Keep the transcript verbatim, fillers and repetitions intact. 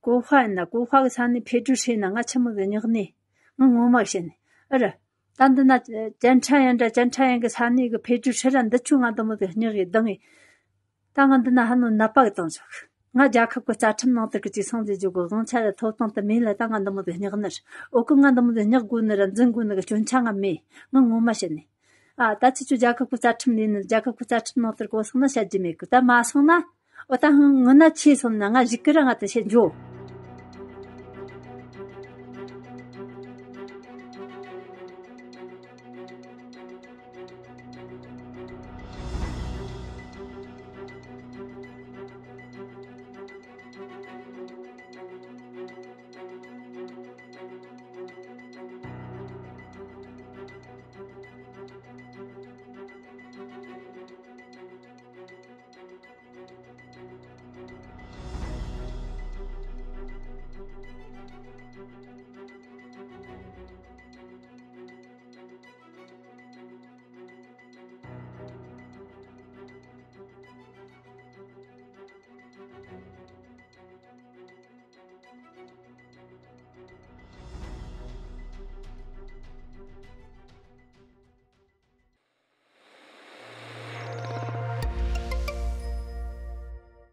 ཀོ་ཧྥ་ཡིན་ན་ཀོ་ཧྥ་གི་ས་ནས་འཕེལ་འགྲིབ་ཧྲིལ་ན་ང་ཆི་མོ་ཟིག་སྙེག་ནས། ང་ངོ་མ་བཤད་ནས། ཨ་ར། ད་འདི་ན་ཅན་ཁྲ་ཡན་འདྲ་ཅན་ཁྲ་ཡན་གི་ས་ནས་གི་འཕེལ་འགྲིབ་ཧྲིལ་ར་འདི་ཆུ་ང་འདི་མོ་ཟིག་སྙེག་གི་ལྡང་ངས། ད་ང་འདི་ན་ཧ་ནོ་ནད་པ་གི་བཏང་ཆོག་ང་རྒྱལ་ཁབ་གི་རྩ་ཁྲིམས་ནང་དུ་གི་ཅིག་སངས་རྒྱས་རྒྱུ་གི་དབང་ཆ་ལ་ཐོབ་ཐང་དུ་མིན་ལ། ད་ང་འདི་མོ་ཟིག་སྙེག་ནི་ར། ཨོ་ཀི་ང་འདི་མོ་ཟིག་སྙེག་དགོས་ནི་ར་འཛིན་དགོས་ནི་གི་སྐྱོན་ཆ་ང་མེད། ང་ངོ་མ་བཤད་ནས། ཨ་ད་ཁྱེད་ཚོ་རྒྱལ་ཁབ་གི་རྩ་ཁྲིམས་ལས་ནི་རྒྱལ་ཁབ་གི་རྩ་ཁྲིམས་ནང་དུ་གོ་སོང་ན་བཤད་རྒྱུ་མེད་གི། ད་མ་སོང་ན། ཨོ་ད་ཧང་ངུ་ན་ཆེ་སོང་ན་ང་གཞིག་གི་ར་ང་དུ་བཤད་འཇོ།